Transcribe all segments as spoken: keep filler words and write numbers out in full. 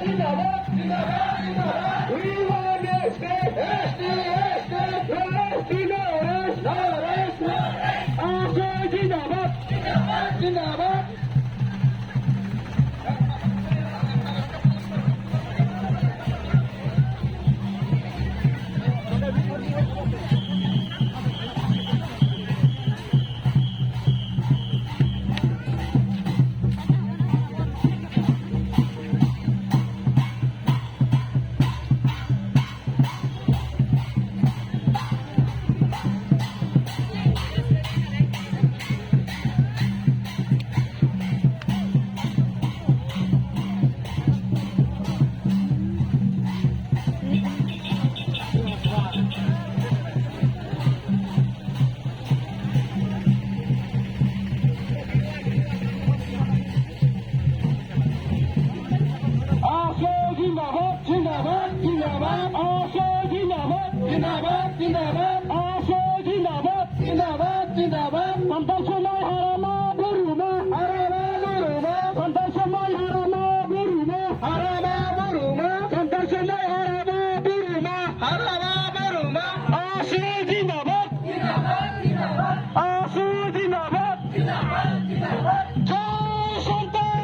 जिंदाबाद, जिंदाबाद, जिंदाबाद। We want justice, justice, justice। No rest, no rest, no rest। आशा जिंदाबाद, जिंदाबाद, जिंदाबाद। ᱟᱥᱚ ᱡᱤᱱᱫᱟᱵᱟᱫ, ᱡᱤᱱᱫᱟᱵᱟᱫ, ᱡᱤᱱᱫᱟᱵᱟᱫ᱾ ᱟᱥᱚ ᱡᱤᱱᱫᱟᱵᱟᱫ, ᱡᱤᱱᱫᱟᱵᱟᱫ, ᱡᱤᱱᱫᱟᱵᱟᱫ᱾ ᱟᱥᱚ ᱡᱤᱱᱫᱟᱵᱟᱫ, ᱡᱤᱱᱫᱟᱵᱟᱫ, ᱡᱤᱱᱫᱟᱵᱟᱫ᱾ ᱥᱟᱱᱛᱟᱲ ᱥᱚᱢᱟᱡᱽ ᱦᱟᱨᱟ ᱢᱟ, ᱵᱩᱨᱩ ᱢᱟ᱾ ᱦᱟᱨᱟ ᱢᱟ, ᱵᱩᱨᱩ ᱢᱟ᱾ ᱥᱟᱱᱛᱟᱲ ᱥᱚᱢᱟᱡᱽ ᱦᱟᱨᱟ ᱢᱟ, ᱵᱩᱨᱩ ᱢᱟ᱾ ᱦᱟᱨᱟ ᱢᱟ, ᱵᱩᱨᱩ ᱢᱟ᱾ ᱥᱟᱱᱛᱟᱲ ᱥᱚᱢᱟᱡᱽ ᱦᱟᱨᱟ ᱢᱟ, ᱵᱩᱨᱩ ᱢᱟ᱾ ᱦᱟᱨᱟ ᱢᱟ, ᱵᱩᱨᱩ ᱢᱟ᱾ ᱟᱥᱚ ᱡᱤᱱᱫᱟᱵᱟᱫ᱾ ᱡᱤᱱᱫᱟᱵᱟᱫ, ᱡᱤᱱᱫᱟᱵᱟᱫ᱾ ᱟᱥᱚ ᱡᱤᱱᱫᱟᱵᱟᱫ᱾ ᱡᱤᱱᱫᱟᱵᱟᱫ, ᱡᱤᱱᱫᱟᱵᱟᱫ᱾ ᱡᱚᱭ ᱥᱟᱱᱛᱟᱲ!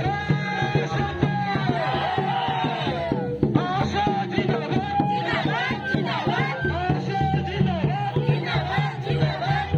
ᱡᱚᱭ ᱥᱟᱱᱛᱟᱲ! ᱟᱥᱚ ᱡᱤᱱᱫᱟᱵᱟᱫ! ᱡᱤᱱᱫᱟᱵᱟᱫ, ᱡᱤᱱᱫᱟᱵᱟᱫ᱾ ᱟᱥᱚ ᱡᱤᱱᱫᱟᱵᱟᱫ! ᱡᱤᱱᱫᱟᱵᱟᱫ, ᱡᱤᱱᱫᱟᱵᱟᱫ᱾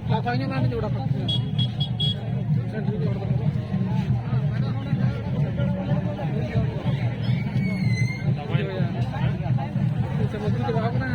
ᱞᱟᱛᱟᱨ ᱧᱚᱜ ᱞᱟᱝ ᱡᱚᱲᱟ ᱯᱟᱠᱟ᱾ ᱥᱮᱱᱴᱨᱤ ᱡᱚᱲᱟ ᱫᱚ᱾ ᱥᱮ ᱢᱚᱡᱽ ᱵᱩᱡᱷᱟᱹᱣ ᱵᱟᱲᱟ ᱠᱟᱱᱟ᱾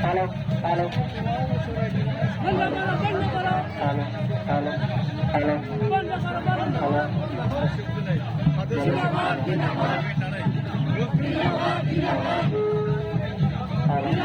Hello, hello. Hello, hello, hello. Hello. Hello.